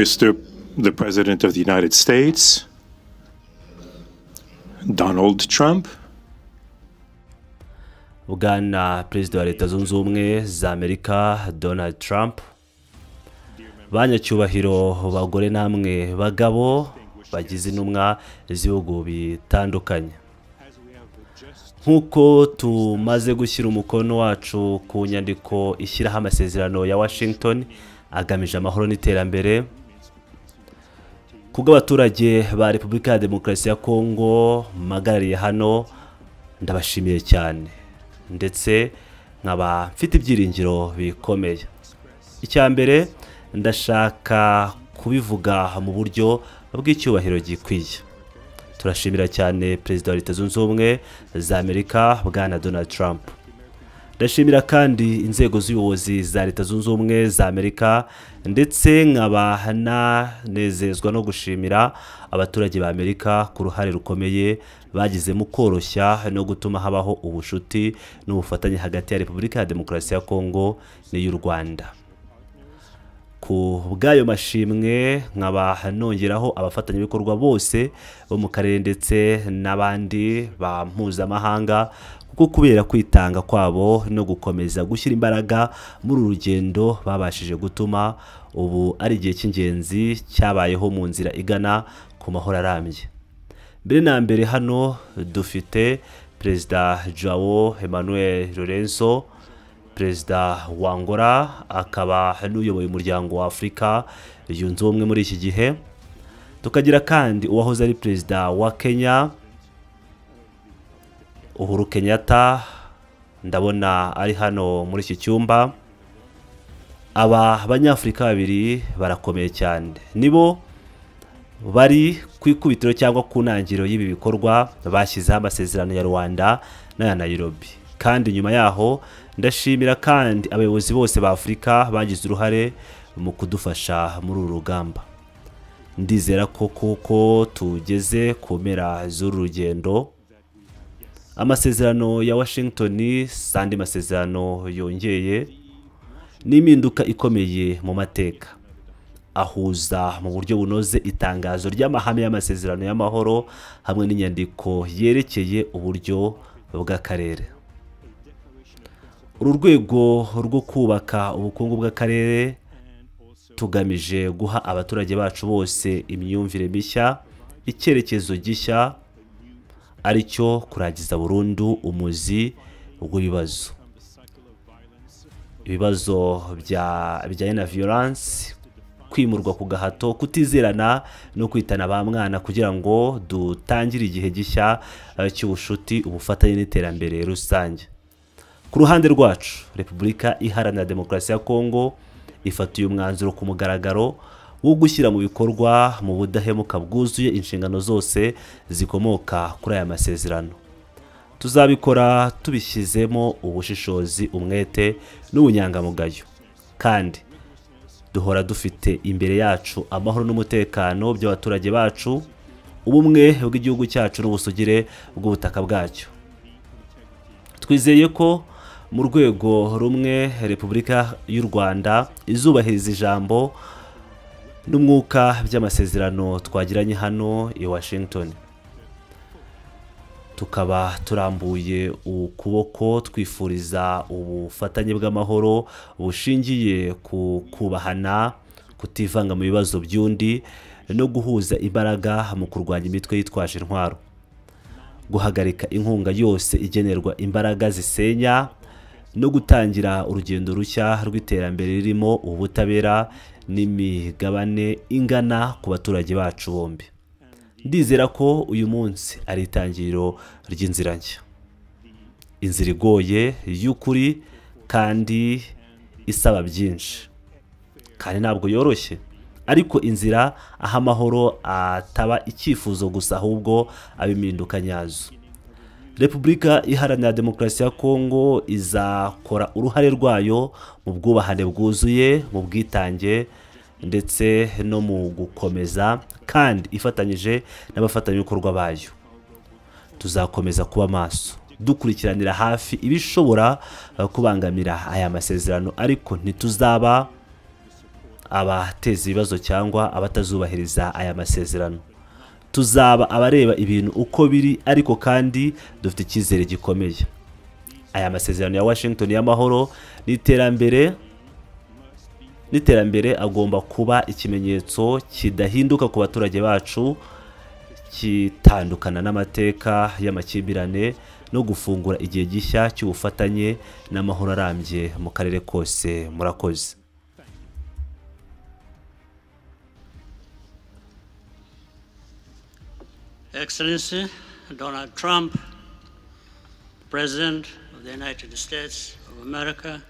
Mr. the President of the United States, Donald Trump, Bwana Perezida wa Leta Zunze Ubumwe za Amerika Donald Trump, banyacyubahiro bagore namwe bagabo bagize intumwa z'ibihugu bitandukanye, nk'uko tumaze gushyira umukono wacu ku nyandiko ishyiraho amasezerano ya Washington agamije amahoro n'iterambere kubw'abaturage ba Repubulika ya Demokarasi ya Kongo mpagarariye hano, ndabashimiye cyane ndetse nkaba mfite ibyiringiro bikomeye. Icya mbere, ndashaka kubivuga mu buryo bw'icyubahiro gikwiye. Turashimira cyane Perezida wa Leta Zunze Ubumwe za Amerika Bwana Donald Trump. Ndashimira kandi inzego z'ubuyobozi za Leta Zunze Ubumwe za Amerika, ndetse nkaba nanezezwa no gushimira abaturage ba Amerika ku ruhare rukomeye bagize mu koroshya no gutuma habaho ubucuti n'ubufatanye hagati ya Repubulika ya Demokarasi ya Kongo n'iy'u Rwanda. Ku bw'ayo mashimwe, nkaba nongeraho abafatanyabikorwa bose bo mu karere ndetse n'abandi ba mpuzamahanga, kuko kubera kwitanga kwabo no gukomeza gushyira imbaraga muri uru rugendo babashije gutuma ubu ari igihe cy'ingenzi cyabayeho mu nzira igana ku mahoro arambye. Mbere na mbere, hano dufite Perezida Joao Emmanuel Lorenzo, Perezida wa Angola, akaba n'uyoboye Umuryango wa Afurika Yunze Ubumwe muri iki gihe. Tukagira kandi uwahoze ari Perezida wa Kenya Uhuru Kenyatta, ndabona ari hano muri iki cyumba. Aba Banyafurika babiri barakomeye cyane, nibo bari ku ikubitiro cyangwa ku ntangiriro y'ibi bikorwa, bashyizeho amasezerano ya Rwanda n'aya Nairobi. Kandi nyuma yaho, ndashimira kandi abayobozi bose ba Afurika bagize uruhare mu kudufasha muri uru rugamba. Ndizera ko kuko tugeze ku mpera z'uru rugendo, amasezerano ya Washington si andi masezerano yongeye n'impinduka ikomeye mu mateka, ahuza mu buryo bunoze itangazo ry'amahame y'amasezerano y'amahoro hamwe n'inyandiko yerekeye uburyo bw'akarere. Uru rwego rwo kubaka ubukungu bw'akarere, tugamije guha abaturage bacu bose imyumvire mishya, icyerekezo gishya, aricyo kurangiza burundu umuzi w'ibibazo, ibibazo bijyanye na violence, kwimurwa ku gahato, kutizerana no kwitana ba mwana, kugira ngo dutangire igihe gishya cy'ubushuti, ubufatanye n'iterambere rusange. Ku ruhande rwacu, Repubulika Iharanira Demokarasi ya Kongo ifata uyu mwanzuro ku mugaragaro wo gushyira mu bikorwa mu budahemuka bwuzuye inshingano zose zikomoka kuri aya masezerano. Tuzabikora tubishyizemo ubushishozi, umwete n'ubunyangamugayo, kandi duhora dufite imbere yacu amahoro n'umutekano by'abaturage bacu, ubumwe bw'igihugu cyacu n'ubusugire bw'ubutaka bwacyo. Twizeye ko mu rwego rumwe Repubulika y'u Rwanda izubahiriza ijambo n'umwuka by'amasezerano twagiranye hano i Washington. Tukaba turambuye ukuboko twifuriza ubufatanye bw'amahoro bushingiye ku kubahana, kutivanga mu bibazo by'undi no guhuza imbaraga mu kurwanya imitwe yitwaje intwaro, guhagarika inkunga yose igenerwa imbaraga zisenya no gutangira urugendo rushya rw'iterambere ririmo ubutabera n'imigabane ingana ku baturage bacu bombi. Ndizera ko uyu munsi ari itangiriro ry'inzira nshya, inzira igoye y'ukuri kandi isaba byinshi, kandi ntabwo yoroshye, ariko inzira aho amahoro ataba icyifuzo gusa, ahubwo aba impinduka nyazo. Repubulika Iharanira Demokarasi ya Kongo izakora uruhare rwayo mu bwubahane bwuzuye, mu bwitange ndetse no mu gukomeza, kandi ifatanyije n'abafatanyabikorwa bayo. Tuzakomeza kuba maso, dukurikiranira hafi ibishobora kubangamira aya masezerano, ariko ntituzaba abateza ibibazo cyangwa abatazubahiriza aya masezerano. Tuzaba abareba ibintu uko biri, ariko kandi dufite icyizere gikomeye. Aya masezerano ya Washington y'amahoro n'iterambere agomba kuba ikimenyetso kidahinduka ku baturage bacu, kitandukana n'amateka y'amakimbirane no gufungura igihe gishya cy'ubufatanye n'amahoro arambye mu karere kose. Murakoze. Excellency Donald Trump, President of the United States of America,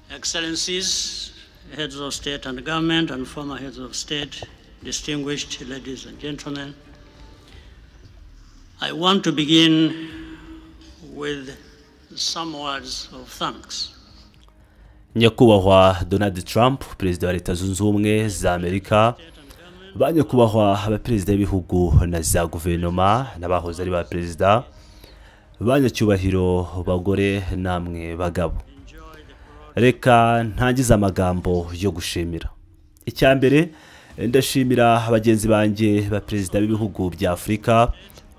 Excellencies, Heads of State and Government and former Heads of State, distinguished ladies and gentlemen, I want to begin with some words of thanks. Nyakubahwa Donald Trump, Perezida wa Leta Zunze Ubumwe za Amerika, ba nyakubahwa abaperezida b'ibihugu na za guverinoma n'abahoze ari ba perezida, ba nyacyubahiro bagore namwe bagabo, reka ntangize amagambo yo gushimira. Icya mbere, ndashimira bagenzi banjye ba perezida b'ibihugu bya Afurika.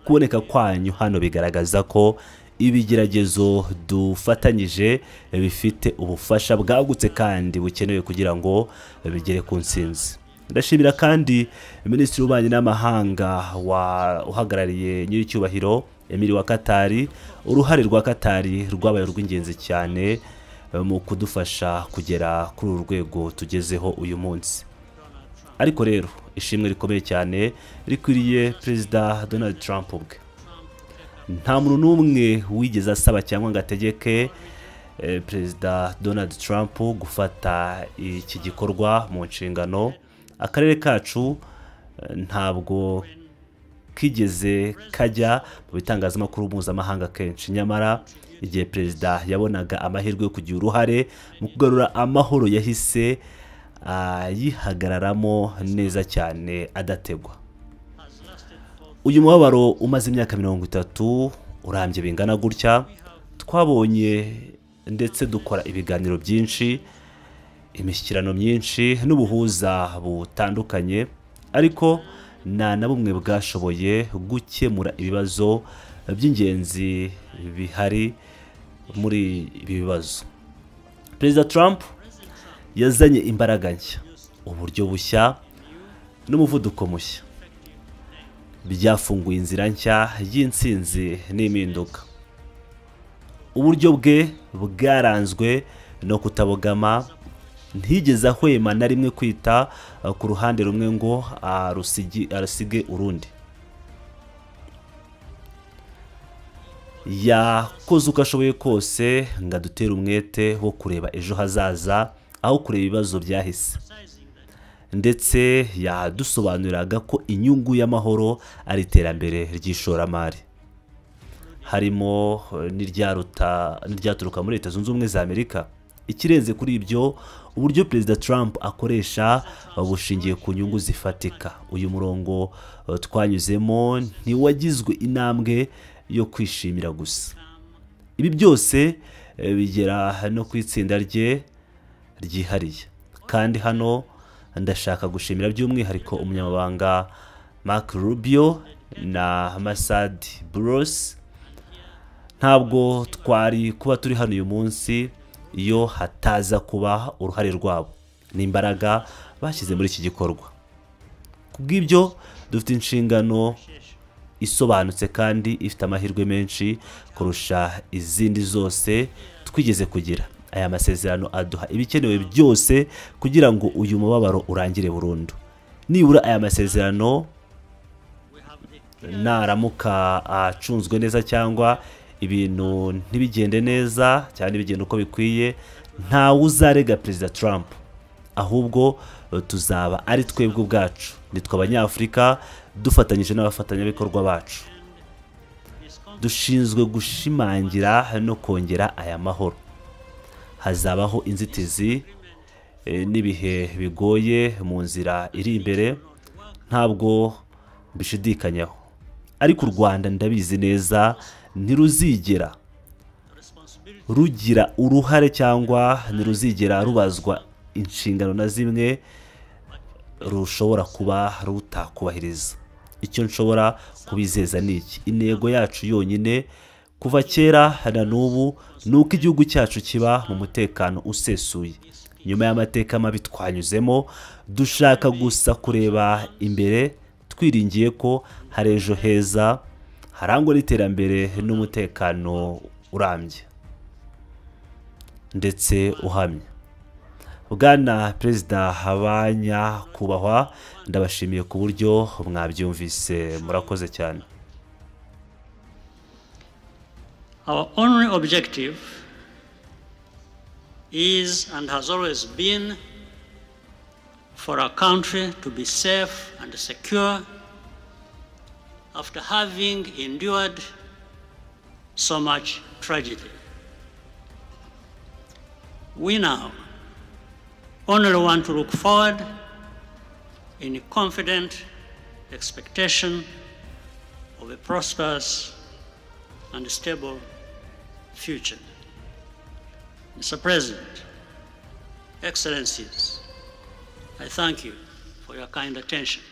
Kuboneka kwanyu hano bigaragaza ko ibigeragezo dufatanyije bifite ubufasha bwagutse kandi bukenewe kugira ngo bigere ku ntsinzi. Ndashimira kandi Minisitiri w'Ububanyi n'Amahanga uhagarariye nyiricyubahiro Emiri wa Katari. Uruhare rwa Katari rwabaye urw'ingenzi cyane mu kudufasha kugera kuri uru rwego tugezeho uyu munsi. Ariko rero ishimwe rikomeye cyane rikwiriye Perezida Donald Trump ubwe. Nta muntu n'umwe wigeze asaba cyangwa ngo ategeke Perezida Donald Trump gufata iki gikorwa mu nshingano. Akarere kacu ntabwo kigeze kajya mu bitangazamakuru mpuzamahanga kenshi, nyamara igihe perezida yabonaga amahirwe yo kugira uruhare mu kugarura amahoro yahise ayihagararamo neza cyane adategwa. Uyu mubabaro umaze imyaka 30 urambye bingana gutya, twabonye ndetse dukora ibiganiro byinshi, imishyikirano myinshi n'ubuhuza butandukanye, ariko nta na bumwe bwashoboye gukemura ibibazo by'ingenzi bihari muri ibi bibazo. Perezida Trump yazanye imbaraga nshya, uburyo bushya n'umuvuduko mushya, byafunguye inzira nshya y'intsinzi n'impinduka. Uburyo bwe bwaranzwe no kutabogama, ntigeze ahwema na rimwe kwita ku ruhande rumwe ngo arusige urundi. Yakoze uko ashoboye kose ngo adutere umwete wo kureba ejo hazaza aho kureba ibibazo byahise, ndetse yadusobanuriraga ko inyungu y'amahoro ari iterambere ry'ishoramari, harimo n'iryaturuka muri Leta Zunze Ubumwe za Amerika. Ikirenze kuri ibyo, uburyo Perezida Trump akoresha bushingiye ku nyungu zifatika. Uyu murongo twanyuzemo ntiwagizwe intambwe yo kwishimira gusa. Ibi byose bigera no ku itsinda rye ryihariye. Kandi hano ndashaka gushimira by'umwihariko umunyamabanga Mark Rubio na Masad Boulos. Ntabwo twari kuba turi hano uyu munsi iyo hataza kuba uruhare rwabo n'imbaraga bashyize muri iki gikorwa. Kubw'ibyo dufite inshingano isobanutse kandi ifite amahirwe menshi kurusha izindi zose twigeze kugira. Aya masezerano aduha ibikenewe byose kugira ngo uyu mubabaro urangire burundu. Nibura aya masezerano naramuka acunzwe neza cyangwa ibintu ntibigende neza cyane bigenda uko bikwiye, ntawe uzarega Perezida Trump, ahubwo tuzaba ari twebwe ubwacu, nitwe Abanyafurika dufatanyije n'abafatanyabikorwa bacu, dushinzwe gushimangira no kongera aya mahoro. Hazabaho inzitizi n'ibihe bigoye mu nzira iri imbere, ntabwo mbishidikanyaho, ariko u Rwanda ndabizi neza ntiruzigera rugira uruhare cyangwa ntiruzigera rubazwa inshingano na zimwe rushobora kuba rutakubahiriza. Icyo nshobora kubizeza ni iki: intego yacu yonyine kuva kera na n'ubu ni uko igihugu cyacu kiba mu mutekano usesuye. Nyuma y'amateka mabi twanyuzemo, dushaka gusa kureba imbere twiringiye ko hari ejo heza harangwa n'iterambere n'umutekano urambye ndetse uhamye. Bwana Perezida, Habanyakubahwa, ndabashimiye ku buryo mwabyumvise, murakoze cyane. Our only objective is and has always been for our country to be safe and secure after having endured so much tragedy. We now only want to look forward in confident expectation of a prosperous and stable future. Mr. President, Excellencies, I thank you for your kind attention.